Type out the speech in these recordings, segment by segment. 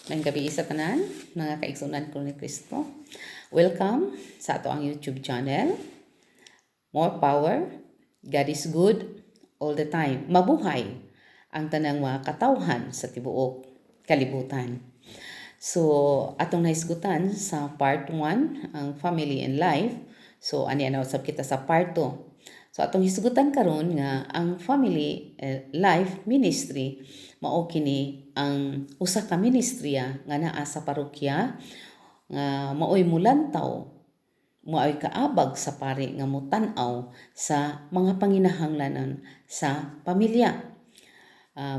Maayong gabii sa tanan, mga kaigsunan ko ni Kristo. Welcome sa ato ang YouTube channel. More power, God is good all the time. Mabuhay ang tanang mga katawhan sa tibuok kalibutan. So, atong nahisgutan sa part 1, ang family and life. So, ani na usab kita sa part 2. So, atong hisgutan karon nga ang family life ministry mao kini ang usa ka ministriya nga naa sa parokya nga maoy mulantaw, maoy kaabag sa pari nga mutan-aw sa mga panginahanglanon sa pamilya.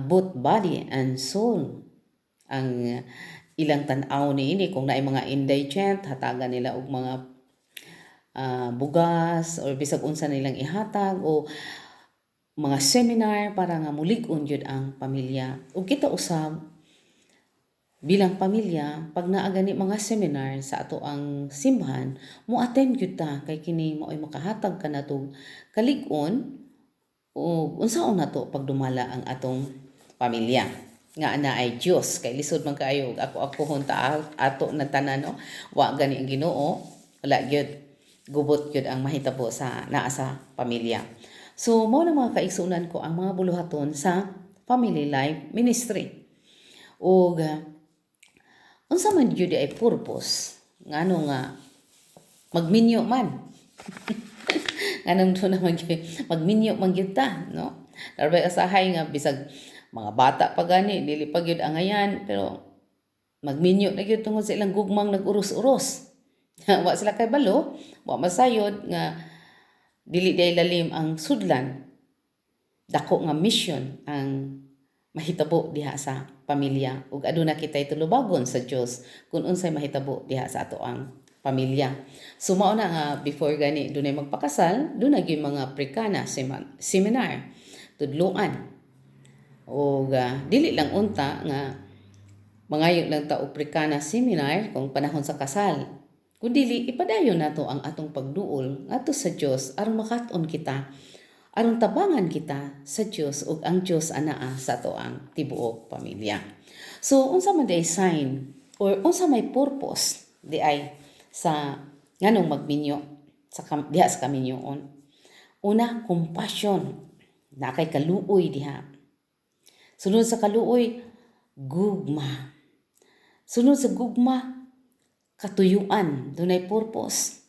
Both body and soul ang ilang tan-aw niini. Kung naay mga indigent, hatagan nila og mga bugas or bisag unsa nilang ihatag o mga seminar para nga mulig-on gyud ang pamilya. Ug kita usab bilang pamilya, pag naa gani mga seminar sa ato ang simbahan, mo attend gyud ta kay kini maoy makahatag kanatong kalig-on ug unsaon nato pagdumala ang atong pamilya nga ana ay Dios, kay lisod man kaayo og ako-akohon ta ato na tanan, no? Wa gani ang Ginoo, wala gyud, gubot gyud ang mahitabo sa naa sa pamilya. So mao na, mga kaigsuonan ko, ang mga buluhaton sa family life ministry. Ug unsa man gyud ay purpose, ngano nga magminyo man, nganong doon na magminyo man gyud ta, no? Darbay asahay nga bisag mga bata pa gani, dili pa gyud angayan, pero magminyo na gyud tungod sa ilang gugmang nag-uros-uros. Wa sila kay balo, wa masayod nga dili diay lalim ang sudlan, dako nga mission ang mahitabo diha sa pamilya ug aduna kitay tulubagon sa Dios kung unsay mahitabo diha sa ato ang pamilya. So mao na nga before gani dunay magpakasal, duna gyud mga pre-Cana seminar, tudluan. Og dili lang unta nga mangayo lang ta og pre-Cana seminar kung panahon sa kasal. Kun dili, ipadayon nato ang atong pagduol ngadto sa Dios aron makat-on kita, aron tabangan kita sa Dios ug ang Dios anaa sa ato ang tibuok pamilya. So unsa man diay sign or unsa may purpose diay sa nganong magminyo sa diha sa kaminyoon? Una, compassion. Na kay kaluoy diha. Sunod sa kaluoy, gugma. Sunod sa gugma, katuyuan. Dunay purpose.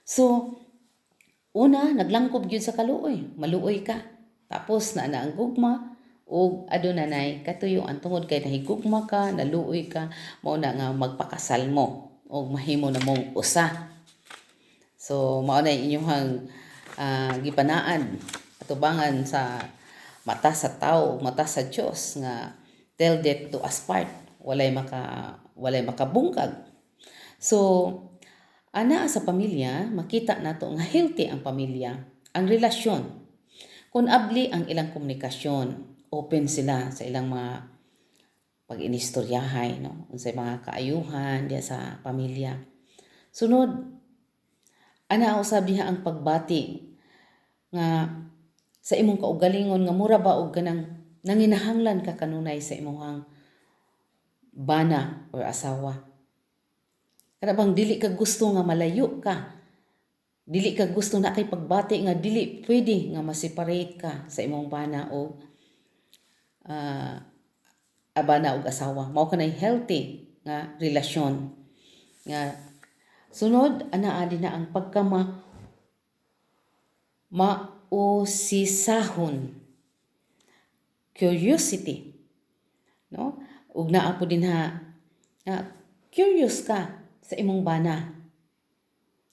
So, una, naglangkob gyud sa kaluoy. Maluoy ka. Tapos na na ang gugma ug aduna nay katuyuan tungod kay nahigugma ka, naluoy ka, mao na nga magpakasal mo ug mahimo na mong usa. So mao na inyong gipanaan atubangan sa mata sa tao, mata sa Dios nga till death do us part. Walay makabungkag. So ana sa pamilya, makita nato nga healthy ang pamilya, ang relasyon. Kung abli ang ilang komunikasyon, open sila sa ilang mga pag-inistoryahay, no? Unsay mga kaayuhan diha sa pamilya. Sunod, ana usab diha ang pagbati nga sa imong kaugalingon nga mura ba og kanang nanginahanglan ka kanunay sa imong bana or asawa. Kana bang dili ka gusto nga malayo ka? Dili ka gusto na kay pagbati nga dili pwede nga ma-separate ka sa imong bana o bana og asawa. Mao kanay healthy nga relasyon. Nga sunod, ana adi na ang pagkama mausisahon, curiosity, no? Ug naa po din ha nga curious ka sa imong bana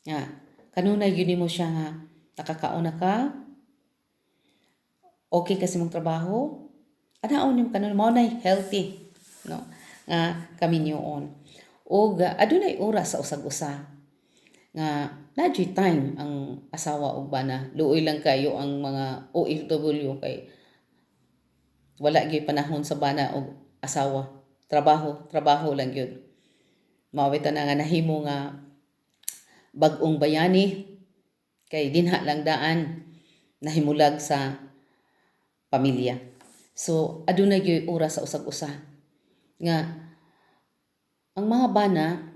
nga kanunay gyud nimo siya nga nakakaon na ka, okay ka sa imong trabaho, anaon nimo kanunay. Mao nay healthy, no, nga kaminyoon. Ug adunay oras sa usag-usa nga naa time ang asawa ug bana. Luoy lang kayo ang mga OFW kay wala gyud panahon sa bana og asawa, trabaho trabaho lang gyud. Mao bitaw na nga nahimo nga bag-ong bayani kay dinha lang daan nahimulag sa pamilya. So adunay gyud oras sa usag-usa nga Ang mga bana,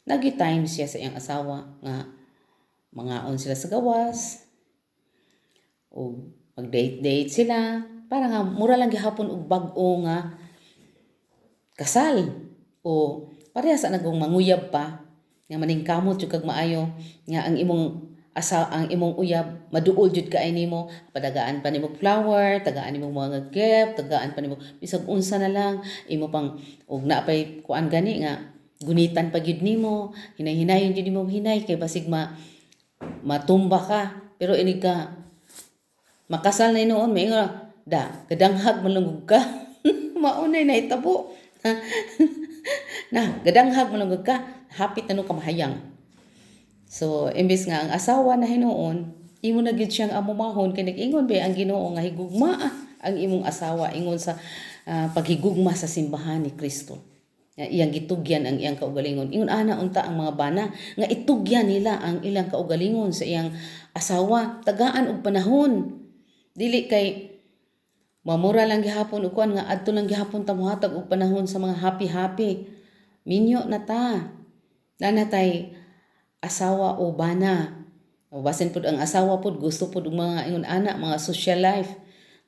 nagi-time siya sa iyang asawa nga mangaon sila sa gawas o mag-date-date sila para nga mura lang gihapon og bag-o nga kasal o pareha sa nagong manguyab pa nga maningkamot jud kag maayo nga ang imong asa ang imong uyab maduol jud kay nimo, padagaan pa nimo flower, tagaan nimo mga gift, tagaan pa nimo bisag unsa na lang imo pang og naa pay kuan gani nga gunitan pa gyud nimo, hinay-hinayon jud nimo, hinay kay basig ma matumba ka. Pero inig ka makasal na hinuon, maingon da gadanghag man ka, maunay nahitabo na gadanghag man ka, hapit na no ka mahayang. So, imbes nga ang asawa na hinuon, imo na gyud siyang amumahon kay nag-ingon ba ang Ginoo nga higugma ang imong asawa ingon sa paghigugma sa simbahan ni Kristo. Nga iyang gitugyan ang iyang kaugalingon. Ingon ana unta ang mga bana nga itugyan nila ang ilang kaugalingon sa iyang asawa, tagaan og panahon. Dili kay mamura lang gihapon og kuan nga adto lang gihapon ta mohatag og panahon sa mga happy-happy. Minyo na ta. Nanatay asawa o bana. O basin pud ang asawa pud gusto pud og mga ingon ana, mga social life.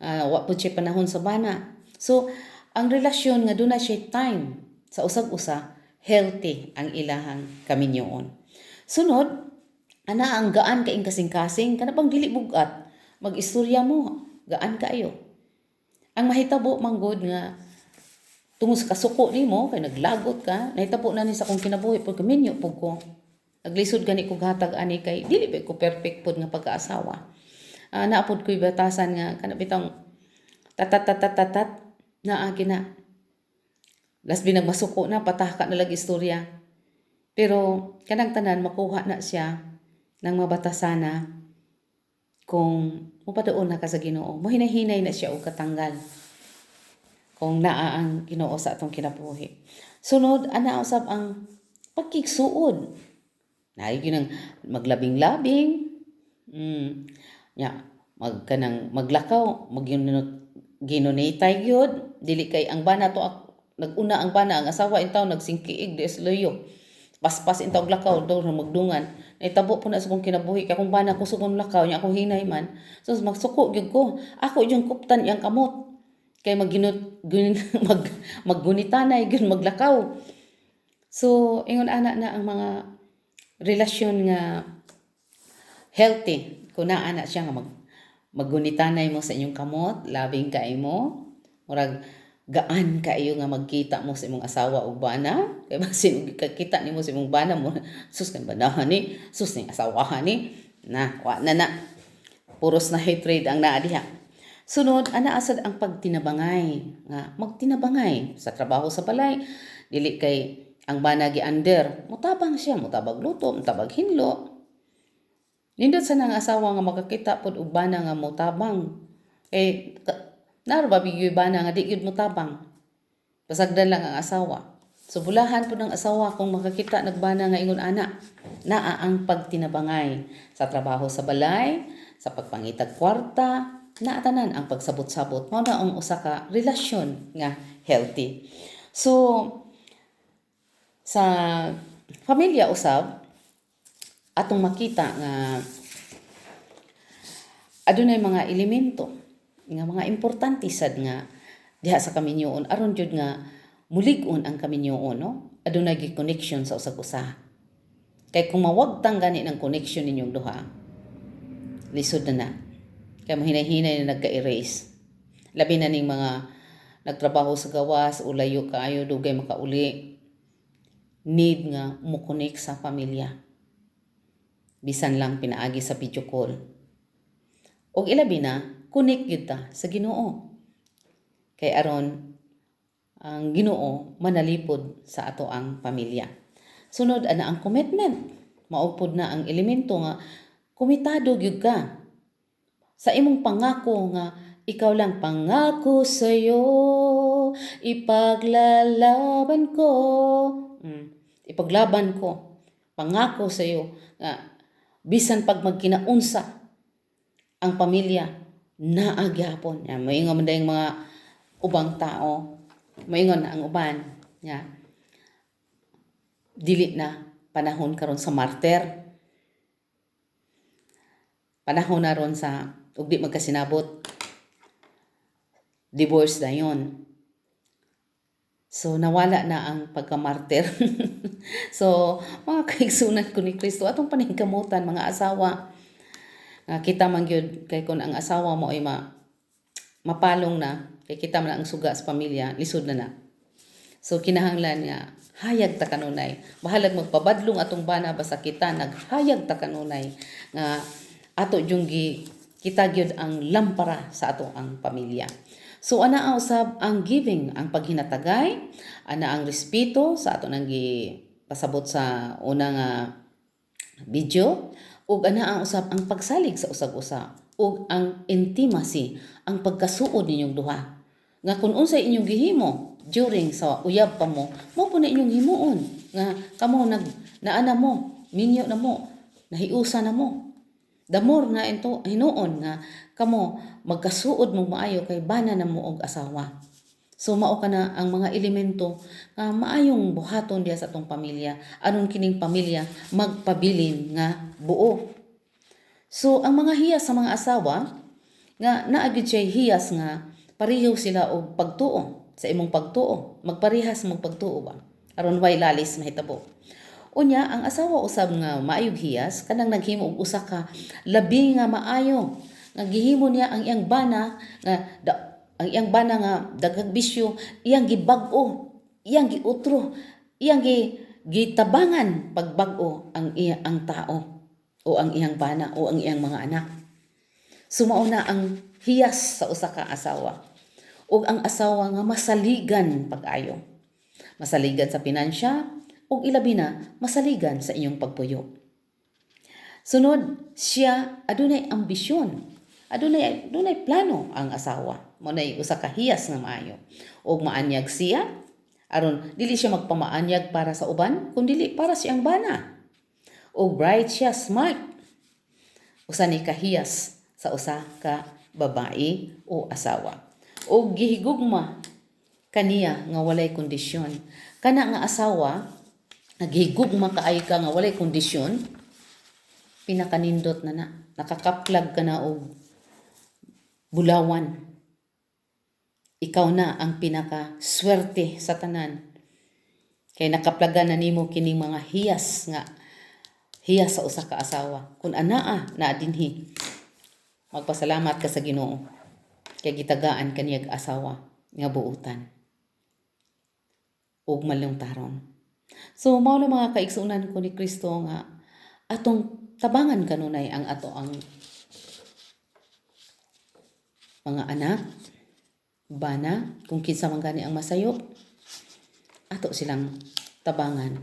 Wa pud siya panahon sa bana. So, ang relasyon nga duna siya time sa usag-usa, healthy ang ilahang kaminyoon. Sunod, ana ang gaan kaing kasing-kasing, kana bang dili bugat, mag-istorya mo, gaan kaayo. Ang mahitabo manggod nga tungod sa kasuko nimo kay naglagot ka, nahitabo na ni sa akong kinabuhi pud, kaminyo pud ko. Naglisod gani kog hatag ani kay dili ba ko perfect pud nga pagkaasawa. Naa pud ko'y batasan nga kana bitong tatat tatat tatat naa gina. Lasbi nagmasuko na, pataka na lang istorya. Pero kanang tanan makuha na siya ng mabatasana kung mupaduol na ka sa Ginoo. Mohinahinay na siya og katanggal kung naa ang Ginoo sa atong kinabuhi. Sunod, ana usab ang pagkigsuod. Naay gyud ang maglabing-labing. Nya, mag kanang maglakaw, magyunot ginunitay gyud, dili kay ang bana to nag-una ang bana, ang asawa intaw nagsingkiig di luyo. Paspas intaw og lakaw daw na magdungan. Nahitabo po na sa akong kinabuhi kay akong bana kusog ang lakaw nya, ako hinay man. So magsuko gyud ko. Ako yung kuptan iyang kamot. Kay magginot gun, maggunitanay gyud maglakaw. So ingon ana na ang mga relasyon nga healthy. Kung naa na siya nga maggunitanay mo sa inyong kamot, labing kay mo, murag gaan kaayo nga magkita mo sa imong asawa ug bana. Kay basin og kakita nimo sa imong bana mo, sus kay banahan ni, sus ning asawahan ni, na wa na na. Puros na hatred ang naa diha. Sunod, ana asad ang pagtinabangay. Nga magtinabangay sa trabaho sa balay, dili kay ang bana gi-under, mutabang siya, mutabag luto, mutabag hinlo. Nindot sa nang asawa nga makakita pod og bana nga mutabang. Eh, naro ba bigyoy bana nga di gyud mutabang? Pasagdan lang ang asawa. So bulahan pod ang asawa kung makakita nagbana nga ingon ana. Naa ang pagtinabangay sa trabaho sa balay, sa pagpangitag kwarta, naa tanan ang pagsabot-sabot. Mao na ang usa ka relasyon nga healthy. So sa pamilya usab atong makita nga adunay mga elemento nga mga importante sad nga diha sa kaminyoon aron jud nga mulig-on ang kaminyoon, no? Adunay gi connection sa usag usa kay kung mawagtang gani ng connection ninyong duha, lisod na na kay mohinay-hinay na nagka-erase, labi na ning mga nagtrabaho sa gawas o layo kaayo, dugay makauli, need nga mo connect sa pamilya bisan lang pinaagi sa video call. Og ilabi na, connect gyud ta sa Ginoo kay aron ang Ginoo manalipod sa ato ang pamilya. Sunod, ana ang commitment. Mao pud na ang elemento nga komitado gyud ka sa imong pangako nga ikaw lang, pangako sa'yo, ipaglalaban ko. Ipaglaban ko. Pangako sa iyo nga bisan pag magkinaunsa ang pamilya, naa gyapon. Yan, moingon man dayong mga ubang tao. Moingon ang uban. Ya. Dili na panahon karon sa martyr. Panahon na ron sa ug di magkasinabot. Divorce na yon. So nawala na ang pagka-martyr. So mga kaigsunan ko ni Kristo, atong paningkamutan, mga asawa. Nga kita man gyud kay kon ang asawa mo ay mapalong na, kay kita man ang suga sa pamilya, lisod na na. So kinahanglan nga hayag ta kanunay. Bahalag magpabadlong atong bana, basta kita naghayag ta kanunay nga ato jung gi kita gyud ang lampara sa ato ang pamilya. So ana usab ang giving, ang paghinatagay, ana ang respeto sa ato nang gi pasabot sa una nga video, ug ana ang usab ang pagsalig sa usag-usa ug ang intimacy, ang pagkasuod ninyong duha. Nga kung unsay inyong gihimo during sa uyab pa mo, mao po na inyong himuon nga kamo nag naana mo, minyo na mo, nahiusa na mo. The more nga into hinuon nga kamo magkasuod mo maayo kay bana na mo og asawa. So mao kana ang mga elemento nga maayong buhaton diha sa atong pamilya aron kining pamilya magpabilin nga buo. So ang mga hiyas sa mga asawa nga naa gyud siya hiyas nga pareho sila og pagtuo sa imong pagtuo, magparehas mong pagtuo ba aron way lalis mahitabo. Unya ang asawa usab nga maayog hiyas kanang naghimo og usa ka labi nga maayo nga gihimo niya ang iyang bana nga ang iyang bana nga daghang bisyo, iyang gibag-o, iyang giutro, iyang gitabangan pagbag-o ang iya ang tao o ang iyang bana o ang iyang mga anak. Sumao na ang hiyas sa usa ka asawa. Ug ang asawa nga masaligan pag-ayo. Masaligan sa pinansya ug ilabi na masaligan sa inyong pagpuyo. Sunod, siya adunay ambisyon. Adunay plano ang asawa. Mo nay usa ka hiyas nga maayo. Ug maanyag siya aron dili siya magpamaanyag para sa uban, kun dili para siyang bana. Ug bright siya, smart. Usa ni kahiyas sa usa ka babae o asawa. Ug gihigugma kaniya nga walay kondisyon. Kana nga asawa naghigugma kaayo ka nga walay kondisyon, pinakanindot na na. Nakakaplag ka na og bulawan. Ikaw na ang pinaka swerte sa tanan. Kay nakaplagan na nimo kining mga hiyas nga hiyas sa usa ka asawa. Kung anaa na dinhi, magpasalamat ka sa Ginoo kay gitagaan kaniyag asawa nga buutan ug malungtaron. So mao na, mga kaigsuonan ko ni Kristo, nga atong tabangan kanunay ang ato ang mga anak, bana, kung kinsa man gani ang masayop, ato silang tabangan.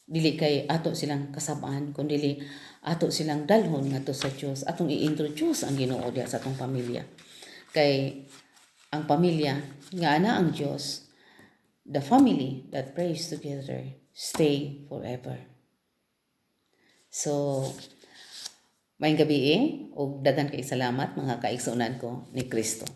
Dili kay ato silang kasabaan, kun dili ato silang dalhon ngadto sa Dios, atong i-introduce ang Ginoo diha sa atong pamilya. Kay ang pamilya nga ana ang Dios, the family that prays together stay forever. So, maayong gabii ug daghan kay salamat, mga kaigsuonan ko ni Kristo.